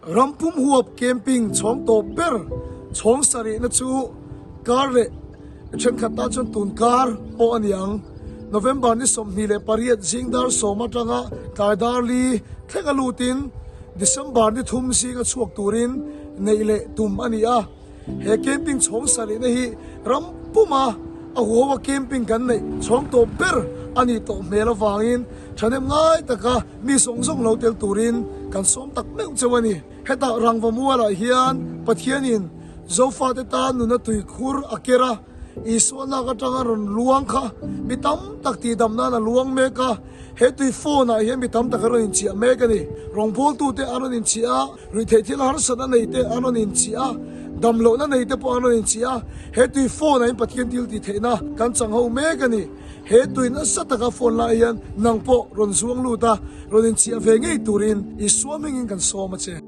Ram pum huap camping chhawng tawp ber chhawng sarihna chu kar leh thenkhat tan chuan tun kar pawh a ni ang. November ni 28 zing dar sawm atanga tlai dar li thleng a lutin December ni thum zinga chhuak turin neih leh tum a ni a. He camping chhawng sarihna hi ram puma a huho a camping kan neih chhawng tawp ber a nih tawh hmel avangin thahnem ngai taka mi zawng zawng lo tel turin kan sawm tak meuh cheu a ni. Hetah Rangva mualah hian Pathianin Zofate tan nuna tuikhur a ker a, Isua lak atanga rawn luang kha mi tam tak tihdam nan a luang mek a, he tui phone ah hian mi tam tak a rawn inchiah mek a ni. Rawngbawltute an rawn inchiah a, ruihtheih thil harsatna nei te an rawn inchiah a, damlohna nei te pawh an rawn inchiah a, he tui phone ah hian Pathian thil tih theihna kan chang ho mek a ni. He tui nasa taka phone lai hian nang pawh rawn zuang lut a, rawn inchiah ve ngei turin Isua hmingin kan sawm a che.